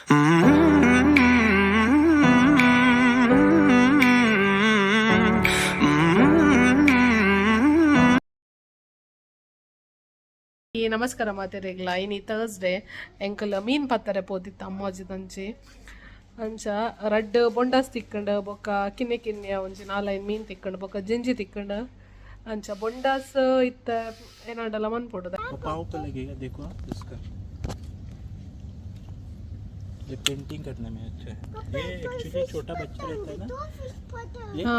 ಈ ನಮಸ್ಕಾರ ಮಾತೆರೆಗ್ಲ. ಇನಿ ಥರ್ಸ್ಡೇ. ಎಂಕಲ್ ಮೀನ್ ಪತ್ತರೆ ಪೋದಿತ್ತ ಅಮ್ಮಾಜಿದಂಚಿ. ಅಂಚ ರಡ್ಡ್ ಬೊಂಡಾಸ್ ತಿಕ್ಕಂಡ್, ಬೊಕ್ಕ ಕಿನ್ನೆ ಕಿನ್ಯ ಒಂಜಿ ನಾಲೈನ್ ಮೀನ್ ತಿಕ್ಕಂಡ್, ಬೊಕ್ಕ ಜಿಂಜಿ ತಿಕ್ಕಂಡ್. ಅಂಚ ಬೊಂಡಾಸ್ ಇತ್ತ ಏನಾಂಡಲ ಮನ್ಪೊಡು. वो पाँव पे लगेगा, देखो आप इसका। ये पेंटिंग करने में अच्छा है। ये एक्चुअली छोटा बच्चा रहता है ना, ये ಹಾ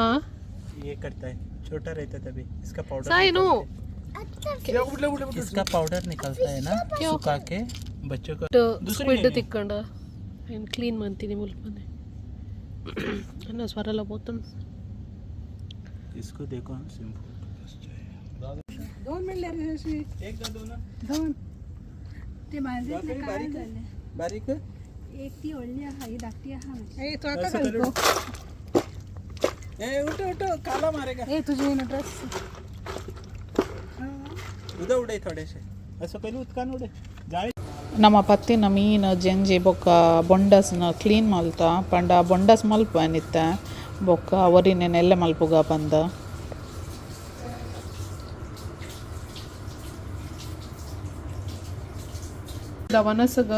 ये करता है। छोटा रहता है तभी इसका पाउडर। ಸಾಯಿನು. इसका पाउडर निकलता है ना, सुखा के बच्चों को। ಸ್ಕ್ವಿಡ್ ತಿಕ್ಕಂಡ್. ಏನು ಕ್ಲೀನ್ ಮಂತೀನಿ ಮುಲ್ಪನೆ ಅನ್ನ ಸ್ವರಲ ಪೋತುಂಡು. इसको देखो, सिंपल। दोन म्हणल्यार अशी एक दो ना। दोन ते माझे बारीक बारीक। एक ती व्हडली आहा, ही धाकटी आहा मातशी. ए, तू आता असं घाल. करू. ए, उठो उठो, काला मारेगा। ए, तुझे ड्रेस. उधर उडे थोडेसे, असं पहिले उदकान उडे जाळे. ನಮ್ಮ ಪತ್ತಿನ ಮೀನು, ಜೆಂಜಿ ಬೊಕ್ಕ ಬೊಂಡಸ್ನ ಕ್ಲೀನ್ ಮಲ್ತ. ಪಂಡ ಬೊಂಡಸ್ ಮಲ್ಪ ನಿತ್ತೆ ಬೊಕ್ಕ ಒರಿನೆ ನೆಲ್ಲೆ ಮಲ್ಪುಗ ಪಂದ. ದ ವನಸ್ಗ್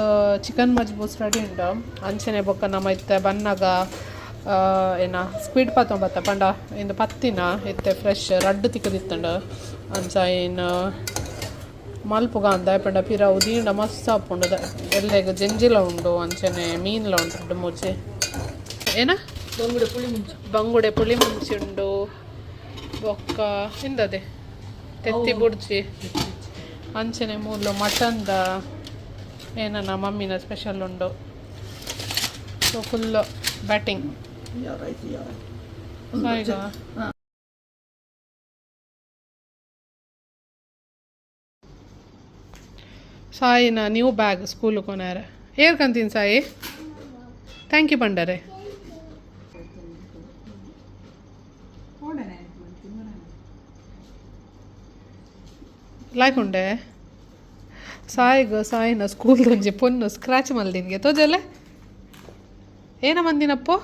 ಚಿಕನ್ ಮಜ್ಬೂಸ್ ರೆಡಿ ಉಂಡು. ಅಂಚನೆ ಬೊಕ್ಕ ನಮ್ಮ ಇತ್ತೆ ಬನ್ನಗ ಏನ ಸ್ಕ್ವಿಡ್ ಪತ್ತೊಂಬತ್ತ. ಪಂಡ ಇಂದು ಪತ್ತಿನ ಇತ್ತೆ ಫ್ರೆಶ್ ರಡ್ಡ್ ತಿಕ್ಕದಿತ್ತುಂಡು. ಅಂಚ ಏನು ಮಲ್ಪುಗ ಅಂದ ಪಂಡ ಪಿರ ಉದೀಂಡ ಮಸ್ತ್ ಆಪುಂಡು. ಎಲ್ಲೆಗ್ ಜೆಂಜಿಲ ಉಂಡು, ಅಂಚನೆ ಮೀನ್ಲ ಉಂಡು. ರಡ್ಡ್ ಮೂಜಿ ಏನ ಬಂಗುಡೆ ಪುಳಿ ಮುಂಚಿ ಉಂಡು. ಬೊಕ್ಕ ಇಂದದೆ ತೆತ್ತಿ ಬುಡ್ಜಿ. ಅಂಚನೆ ಮೂಲು ಮಟನ್ದ ಏನನ ಮಮ್ಮಿನ ಸ್ಪೆಷಲ್ ಉಂಡು. ಸೊ ಫುಲ್ ಬ್ಯಾಟಿಂಗ್. ಈಗ ಸಾಯಿನ ನ್ಯೂ ಬ್ಯಾಗ್ ಸ್ಕೂಲ್ ಕೊನಾರ. ಏರ್ಕಂತೀನಿ ಸಾಯಿ. Thank you ಪಂಡರೆ. ಲಾಯ್ಕ್ ಉಂಡೆ ಸಾಯಿಗ್. ಸಾಯಿನ ಸ್ಕೂಲ್ ಒಂಜಿ ಪೊನ್ನು ಸ್ಕ್ರಾಚ್ ಮಲ್ದಿನ್ಗೆ ತೋಜಲೆ. ಏನ ಮಂದಿನಪ್ಪು?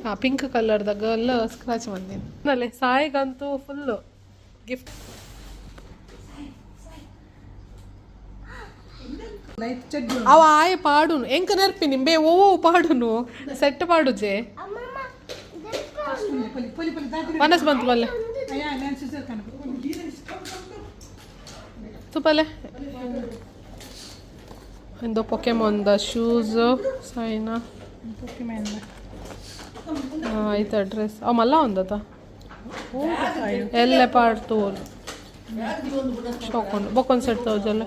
ಹಾಂ, ಪಿಂಕ್ ಕಲರ್ದ ಗರ್ಲ್ ಸ್ಕ್ರಾಚ್ ಮಂದಿನ ಅಲ್ಲೇ. ಸಾಯಿಗಂತೂ ಫುಲ್ಲು ಗಿಫ್ಟ್. ಅವ ಆಯ್ ಪಾಡುನು. ಎಂಕ ನೆರ್ಪಿ ನಿಂಬೆ ಓ ಪಾಡುನು ಸೆಟ್ ಪಾಡುಜೆ. ಮನಸ್ ಬಂತು ಬಲ್ಲೆ ತುಪಲೆ. ಇಂದು ಪೊಕೆಮೊನ್ the shoes Saina. ಆಯ್ತಾ ಡ್ರೆಸ್ ಅವ ಮಲ್ಲ ಒಂದತ ಎಲ್ಲೆ ಪಾಡ್ತು. ಶೋಕೊಂಡು ಬೊಕ್ಕೊಂದು ಸೆಟ್ ತೌಜಲ್ಲ.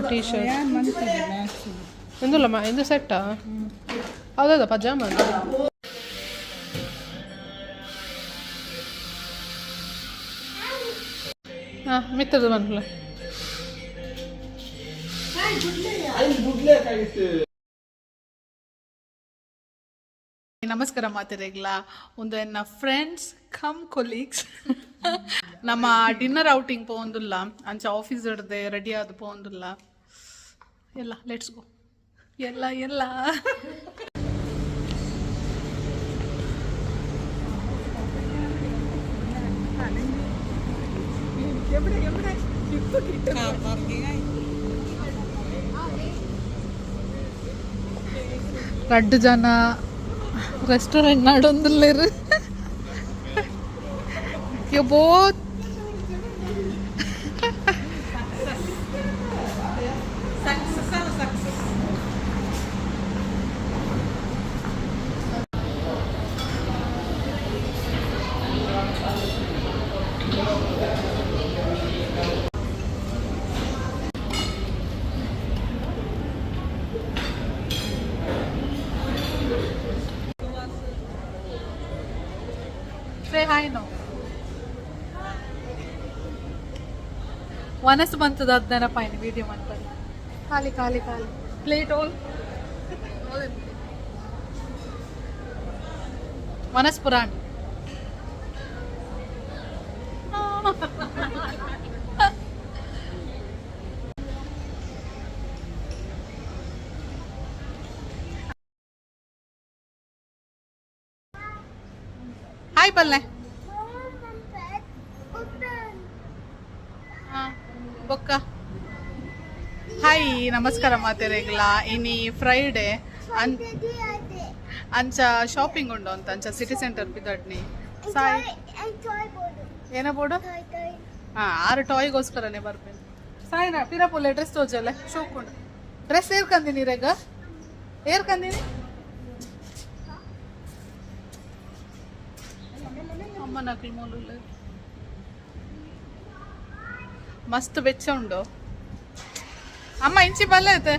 ಟೀ ಶರ್ಟ್ ಎಂದುಲ್ಲಮ್ಮ ಇಂದು ಸೆಟ್ಟಾ? ಹೌದೌದ ಪಜಾಮ. ಹಾಂ, ಮಿತ್ತದ ಬಂದ್ಲ. ನಮಸ್ಕಾರ ಮಾತೆರೆಗ್ಲ. ಒಂದು ಎನ್ನ ಫ್ರೆಂಡ್ಸ್ ಕಮ್ ಕೊಲೀಗ್ಸ್. ನಮ್ಮ ಡಿನ್ನರ್ ಔಟಿಂಗ್ ಪೋಂದುಲ್ಲ. ಅಂಚ ಆಫೀಸ್ ಹಿಡ್ದೆ ರೆಡಿ ಆದ್ ಪೋಂದುಲ್ಲ. ಎಲ್ಲ let's go. ಎಲ್ಲ ಎಲ್ಲ. ರಡ್ಡು ಜನ restaurant ನಾಡೊಂದುಲ್ಲೆರ್. You both. Say hi no. ವನಸ್ ಬಂತದ ಅದು ನೆನಪಾಯ್ತು ವಿಡಿಯೋ ಮಾಡ್ತಾರೆ. ಖಾಲಿ ಖಾಲಿ ಖಾಲಿ ಪ್ಲೇಟ್ ಆಲ್. ವನಸ್ಪುರಾಣ್. ಹಾಯ್ ಪಲ್ಲೆ. ಬೊಕ್ಕ ಹಾಯ್, ನಮಸ್ಕಾರ ಮಾತೆರೆಗ್ಲ. ಇನಿ ಫ್ರೈಡೆ, ಅಂಚ ಶಾಪಿಂಗ್ ಉಂಡು ಅಂತ ಅಂಚ ಸಿಟಿ ಸೆಂಟರ್ ಪಿದಡ್ನಿ. ಸಾಯ್, ಏನ ಬೋಡು? ಹಾ, ಆರು ಟಾಯ್ಗೋಸ್ಕರನೇ ಬರ್ಪೇನೆ. ಸಾಯಿನ ಪಿರಪುಲ್ಲೆ ಡ್ರೆಸ್ ತೋಜಲೆ, ಶೋಕ್ ಉಂಡು. ಡ್ರೆಸ್ ಏರ್ಕಂದಿನಿ ರೇಗ, ಏರ್ಕಂದಿನಿ. ಅಮ್ಮನ ಮೂಲು ಮಸ್ತ್ ಬೆಚ್ಚ ಉಂಡು. ಅಮ್ಮ, ಇಂಚಿ ಬಲ್ಲ ಐತೆ.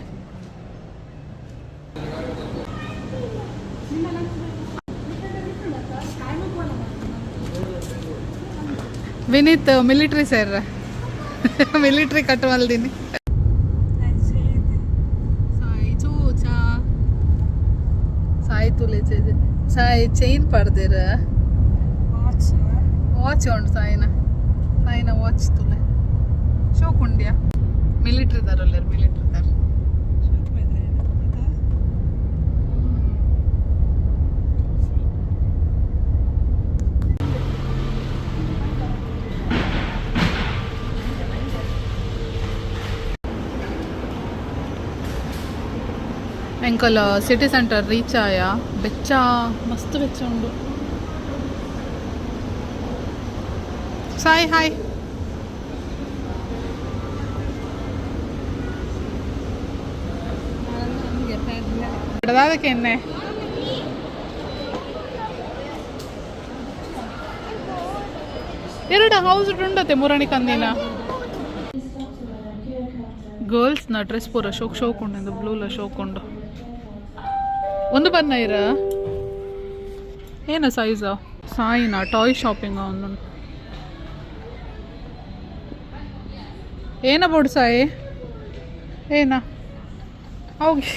ವಿನೀತ್ ಮಿಲಿಟ್ರಿ ಸೇರ್ರ, ಮಿಲಿಟ್ರಿ ಕಟ್ಟುವಲ್ದಿನಿ. ಸಾಯಿ ಚೂಚಾ, ಸಾಯಿ ತುಲೆ. ಸಾಯಿ ಚೈನ್ ಪಡ್ದಿರ. ವಾಚ್ ಉಂಡು ಸಾಯಿನ. ಸಾಯಿನ ವಾಚ್ ತುಲೆ, ಶೋಕ್ ಉಂಡ್ಯಾ. ಮಿಲಿಟ್ರಿ ದಾರ, ಮಿಲಿಟ್ರಿ ದಾರ. ಎಂಕಲ್ ಸಿಟಿ ಸೆಂಟರ್ ರೀಚ್ ಆಯ. ಬೆಚ್ಚ, ಮಸ್ತ್ ಬೆಚ್ಚ ಉಂಡು. ಸಾಯಿ, ಹಾಯ್. ಅದಕ್ಕೆ ಎನ್ನೆ ಎರಡು ಹೌಸ್ ಉಂಡತೆ ಮುರಣಿ ಕಂದಿನ. ಗರ್ಲ್ಸ್ ನ ಡ್ರೆಸ್ ಪೂರ ಶೋಕ್ ಶೋಕ್ ಉಂಡು, ಬ್ಲೂಲ ಶೋಕ್ ಉಂಡು. ಒಂದು ಬನ್ನ ಇರ, ಏನ ಸೈಜ್? ಸಾಯಿನ ಟಾಯ್ ಶಾಪಿಂಗ್ ಒಂದು. ಏನ ಬೋಡು ಸಾಯಿ? ಏನ ಹೋಗಿ?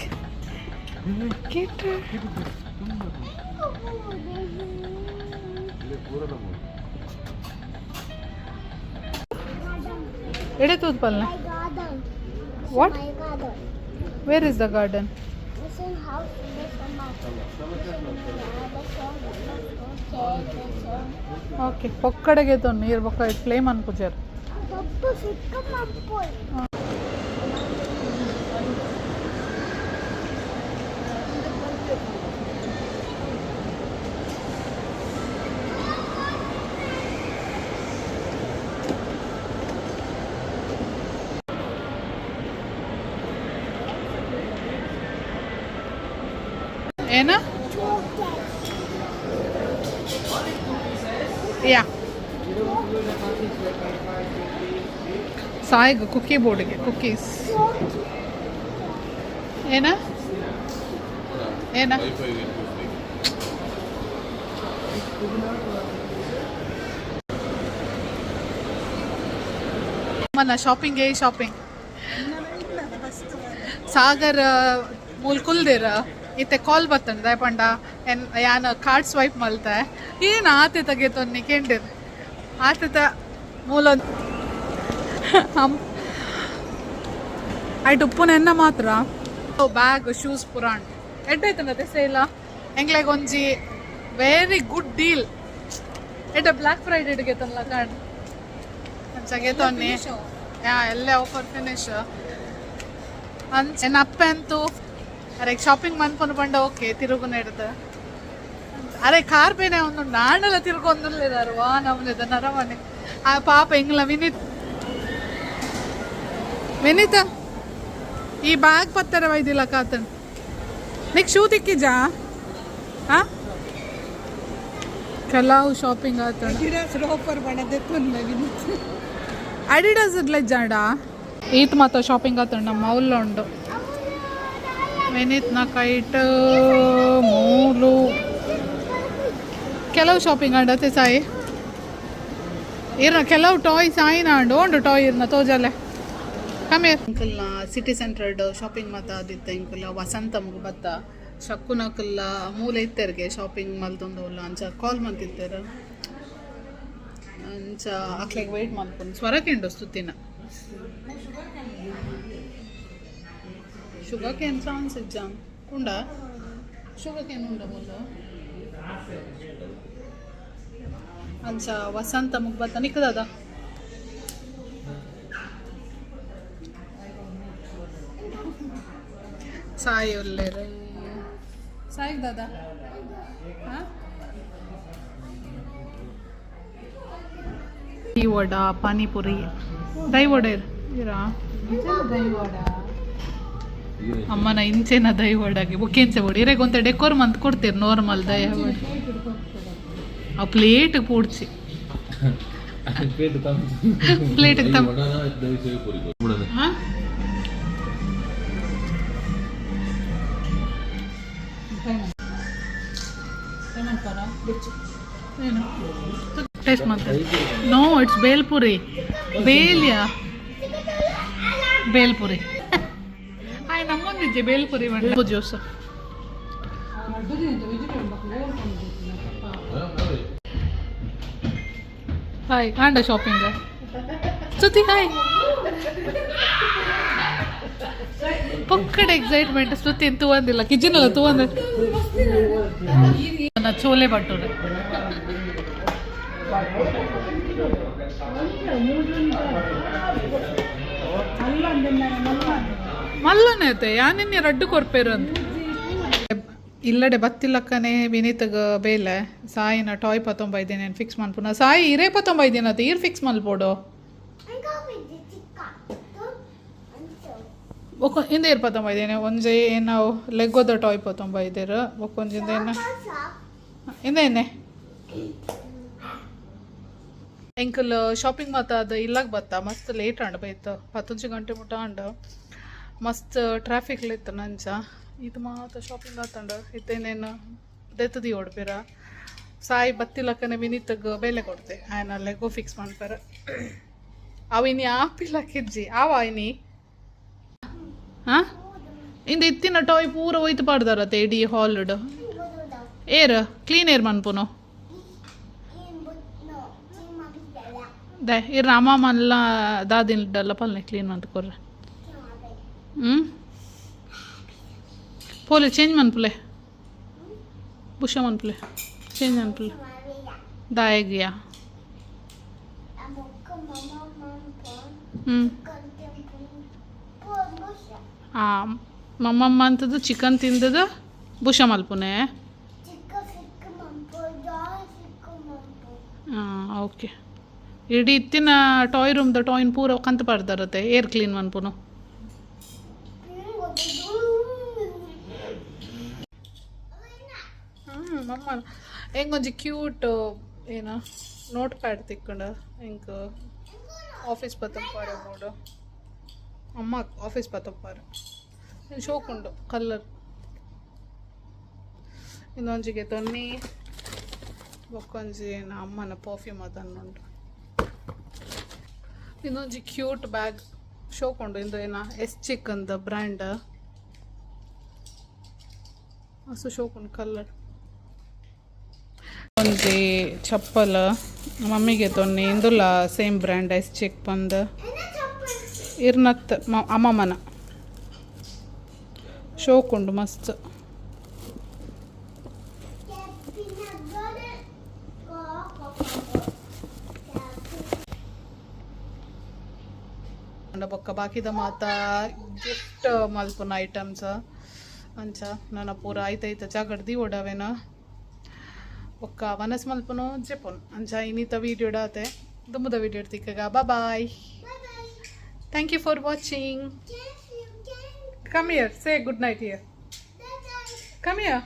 ಎಡೆ ತೂತ್ ಪಲ್ನ. What? Where is the garden? Okay, ಪೊಕ್ಕಡೆಗೆ ನೀರು ಬೊಕ್ಕ ಪ್ಲೇ ಮನ್ಪುಜಾರ್. ಏನ? ಯಾ, ಸಾಯಿಗ್ ಕುಕ್ಕಿ ಬೋರ್ಡ್ಗೆ ಕುಕ್ಕೀಸ್. ಏನ ಏನ? ಮನ್ನ ಶಾಪಿಂಗ್, ಏ ಶಾಪಿಂಗ್. ಸಾಗರ್ ಮೂಲ್ ಕುಲ್ದಿರ. ಇತ್ತೆ ಕಾಲ್ ಬತ್ತಂಡ, ದಾಯೆ ಎನ್ ಯಾನ್ ಕಾರ್ಡ್ ಸ್ವೈಪ್ ಮಲ್ತೆ. ಏನು ಆತೆ ತಗೆತೊನ್ನಿ ಕೇಂಡಿರ್ ಆತೆತ ಮೂಲ ಐಟ್ ಉಪ್ಪುನ ಎನ್ನ ಮಾತ್ರ. ಬ್ಯಾಗ್, ಶೂಸ್ ಪುರಾಣ್ ಎಡ್ಡೈತಂಡ ಸೇಲ. ಎಂಗ್ಲೆಗ್ ಒಂಜಿ ವೆರಿ ಗುಡ್ ಡೀಲ್. ಎಡ್ಡ ಬ್ಲ್ಯಾಕ್ ಫ್ರೈಡೆ ಗೆತನ್ಲ ಕಾರ್ಡ್ ಅಂಚ ಗೆತೊನ್ನಿ. ಯಾ, ಎಲ್ಲೇ ಆಫರ್ ಫಿನಿಶ್ ಅಂಚ ಎನ್ನ ಅಪ್ಪೆ ಅಂತೂ ಅರೆ ಶಾಪಿಂಗ್ ಮನ್ಪೊಂದು ಪಂಡ ಓಕೆ ತಿರುಗು ನೆಡ್ದು. ಅರೆ ಕಾರ್ ಬೇನೆ ಒಂದು ನಾಣಲ ತಿರುಗೊಂದುಲ್ಲೇದಾರು. ವಾ ನಮ್ನೆದ ನರಮನೆ. ಆ ಪಾಪ ಎಂಗ್ಲ ವಿನೀತ್. ವಿನೀತ, ಈ ಬ್ಯಾಗ್ ಪತ್ತರ ವೈದಿಲ್ಲ ಕಾತನ್. ನಿಕ್ ಶೂ ತಿಕ್ಕಿಜಾ? ಹಾ, ಕೆಲವು ಶಾಪಿಂಗ್ ಆತ. ಅಡಿಡಾಸ್ ಇಡ್ಲ ಜಾಡ. ಈತ್ ಮಾತ ಶಾಪಿಂಗ್ ಆತಂಡ ನಮ್ಮ ಅವ್ಲ ಉಂಡು. ವಿನೀತ್ನ ಕೈಟ್ ಮೂಲು ಕೆಲವು ಶಾಪಿಂಗ್ ಆಂಡತೆ ಸಾಯಿ. ಇರ್ನ ಕೆಲವು ಟಾಯ್ಸ್ ಆಯಿನ ಅಂಡು ಉಂಡು. ಟಾಯ್ ಇರ್ನ ತೋಜಲೆ ಕಮ್ಮಿ. ಅಂಕಲ್ನ ಸಿಟಿ ಸೆಂಟರ್ಡ್ ಶಾಪಿಂಗ್ ಮಾತ ಆದಿತ್ತ. ಇಂಕುಲ ವಸಂತ ಮುಗು ಬತ್ತ. ಶಕ್ಕುನಕುಲ್ಲ ಮೂಲೆ ಇತ್ತೆರ್ಗೆ ಶಾಪಿಂಗ್ ಮಲ್ತೊಂದು ಅಂಚ ಕಾಲ್ ಮಲ್ತಿತ್ತೆರ್. ಅಂಚ ಅಕ್ಲೆಗ್ ವೇಟ್ ಮಲ್ಪುನು. ಸ್ವರಕೆಂಡು ಸ್ತುತಿನ ಶುಗರ್ ಕೇನ್ ಚಾನ್ಸ್ ಇಜ್ಜ ಉಂಡ? ಶುಗರ್ ಕೇನ್ ಉಂಡ ಮೂಲ? ಅಂಚ ವಸಂತ ಮುಗ್ಬತ್ತ ನಿಕ್ಕದಾದ ಸಾಯಿ ಉಲ್ಲೇರು. ಸಾಯಿ ದಾದಾ ಈ ವಡ ಪಾನಿಪುರಿ ದೈ ವಡ ಇರಾ ಅಮ್ಮನ ಇಂಚೆನ ದೈ ವಡಗೆ ಬೊಕ್ಕೆಂಚೆ ವಡ ಇರೆಗ್ ಒಂತೆ ಡೆಕೋರ್ ಮಂತ್ ಕೊಡ್ತೀರಿ ನಾರ್ಮಲ್ ದೈ ವಡ. ಆ ಪ್ಲೇಟ್ ಪೂಡ್ಚಿ ಪ್ಲೇಟ್. ಹಾಂ, ಟೇಸ್ಟ್ ಮಾಡ್ತಾರೆ. No, it's bhelpuri. ಬೇಲ್ಯಾ ಬೇಲ್ಪುರಿ. ಆಯ್ ನಮ್ಮೊಂದಿಜ್ಜೆ ಬೇಲ್ಪುರಿ ಬಂಡ ಜ್ಯೂಸ್. ಹಾಯ್ ಆಂಡ ಶಾಪಿಂಗ್ ಸ್ತುತಿ. ಹಾಯ್. ಪಕ್ಕಡ ಎಕ್ಸೈಟ್ಮೆಂಟ್ ಸ್ತುತಿ. ತೂವಂದಿಲ್ಲ ಕಿಜಿನಲ್ಲ ತೂವಂದ ಚೋಲೆ ಭಟೂರೆ. ಮಲ್ಲನೆ ಐತೆ ಯಾನಿನ್ನೆ ರಡ್ಡು ಕೊರ್ಪೇರು ಅಂತ ಇಲ್ಲಡೆ ಬತ್ತಿಲ್ಲಕ್ಕನೆ ವಿನೀತ್ಗ್ ಬೇಲೆ ಸಾಯಿನ ಟಾಯ್ ಪತ್ತೊಂಬ ಇದ್ದೀನಿ ಫಿಕ್ಸ್ ಮನ್ಪುನ. ಸಾಯಿ ಇರೇ ಪತ್ತೊಂಬ ಇದ್ದೀನಿ ಅತ್ತ ಈರ್ ಫಿಕ್ಸ್ ಮಲ್ಪೋಡು. ಒಕ್ಕ ಹಿಂದೆ ಇರ್ ಪತ್ತೊಂಬ ಇದ್ದೀನಿ. ಒಂಜಿ ನಾವು ಲೆಗ್ಗೋದ ಟಾಯ್ ಪತ್ತೊಂಬ ಇದ್ದೀರು. ಬೊಕ್ಕೊಂಜಿಂದ ಏನ ಹಿಂದೆ ಏನೆ ಎಂಕಲ್ ಶಾಪಿಂಗ್ ಮಾತ ಅದು ಇಲ್ಲಾಗ ಬತ್ತ ಮಸ್ತ್ ಲೇಟ್ ಅಂಡ್ ಬೈತು. ಪತ್ತೊಂಜಿ ಗಂಟೆ ಮುಟ್ಟ ಅಂಡ್. ಮಸ್ತ್ ಟ್ರಾಫಿಕ್ ಇತ್ತು ನಂಚ. ಇದು ಮಾತ ಶಾಪಿಂಗ್ ಆತಂಡ. ಇತ್ತೇನೇನು ದೆತ್ತದಿ ಓಡ್ಪಿರ. ಸಾಯಿ ಬತ್ತಿಲಕ್ಕನೆ ವಿನೀತಗ್ ಬೇಲೆ ಕೊಡ್ತೆ. ಆಯನ ಲೆಗೋ ಫಿಕ್ಸ್ ಮಾಡ್ಪಾರ. ಅವ ಇನಿ ಆಪಿಲ್ಲ ಕಿಜ್ಜಿ ಆವ ಇನಿ. ಹಾಂ, ಇಂದ ಇತ್ತಿನ ಟಾಯ್ ಪೂರ ಒಯ್ತು ಪಾಡ್ದಾರತ್ತೆ ಇಡೀ ಹಾಲ್ಡ್. ಏರ್ ಕ್ಲೀನ್ ಏರ್ ಮನ್ಪುನು ದೆ ಇರ್ ಅಮ್ಮ ಮಲ್ಲ ದಾದಿನ ಪಲ್ನೆ ಕ್ಲೀನ್ ಮಂತ್ ಕೊರ್ರೆ. ಹ್ಞೂ, ಪೋಲೆ ಚೇಂಜ್ ಮನ್ಪುಲೆ. ಬುಷ ಮನ್ಪುಲೆ, ಚೇಂಜ್ ಮನ್ಪುಲೆ. ದಾಯಗಿಯಾ. ಹ್ಞೂ, ಹಾಂ, ಮಮ್ಮಮ್ಮ ಅಂತದ್ದು ಚಿಕನ್ ತಿಂದದ್ದು ಬುಷ ಮಲ್ಪುನೆ. ಹಾಂ, ಓಕೆ. ಇಡೀ ಇತ್ತಿನ ಟಾಯ್ ರೂಮ್ದ ಟಾಯ್ನ ಪೂರ ಕಂತ ಪಾಡ್ದಾರತ್ತೆ. ಏರ್ ಕ್ಲೀನ್ ಮನ್ಪುನು. ಹ್ಞೂ, ಮಮ್ಮ ಹೆಂಗೊಂಜಿ ಕ್ಯೂಟ್ ಏನ ನೋಟ್ ಪ್ಯಾಡ್ ತಿಕ್ಕೊಂಡ. ಎಂಕ್ ಆಫೀಸ್ ಪತ್ತಂಪಾರ ಬೋಡು. ಅಮ್ಮ ಆಫೀಸ್ ಪತ್ತಂಪಾರ ಶೋಕುಂಡು ಕಲ್ಲರ್. ಇನ್ನೊಂಜಿಗೆ ತೊನ್ನಿ ಬೊಕ್ಕೊಂಜಿ ಅಮ್ಮನ ಪರ್ಫ್ಯೂಮ್ ಅದನ್ನುಂಟು. ಇನ್ನೊಂಜಿ ಕ್ಯೂಟ್ ಬ್ಯಾಗ್ ಶೋಕುಂಡು. ಇಂದು ಏನ ಎಸ್ ಚಿಕ್ ಅಂದ ಬ್ರ್ಯಾಂಡ್. ಮಸ್ತ್ ಶೋಕುಂಡು ಕಲರ್. ಒಂಜಿ ಚಪ್ಪಲ್ ಮಮ್ಮಿಗೆ ತೊನ್ನಿ. ಇಂದುಲ ಸೇಮ್ ಬ್ರ್ಯಾಂಡ್ ಎಸ್ ಚಿಕ್ ಪಂದ್. ಇರ್ನತ್ ಅಮ್ಮಮ್ಮನ ಶೋಕುಂಡು ಮಸ್ತ್. ಬೊಕ್ಕ ಬಾಕಿದ ಮಾತ ಗಿಫ್ಟ್ ಮಲ್ಪುನ ಐಟಮ್ಸ್. ಅಂಚ ನನ ಪೂರ ಐತ ಜಾಗಡ್ ದೀವೊಡವೇನ. ಬೊಕ್ಕ ವನಸ್ ಮಲ್ಪುನು ಜೆಪುನ್. ಅಂಚ ಇನ್ನಿತ ವೀಡಿಯೋ ಡಾತೆ. ದುಂಬುದ video ತಿಕ್ಕಗ. Bye, thank you for watching. Come here, say good night here. Come here.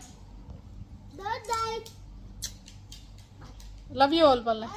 Love you all. Balla.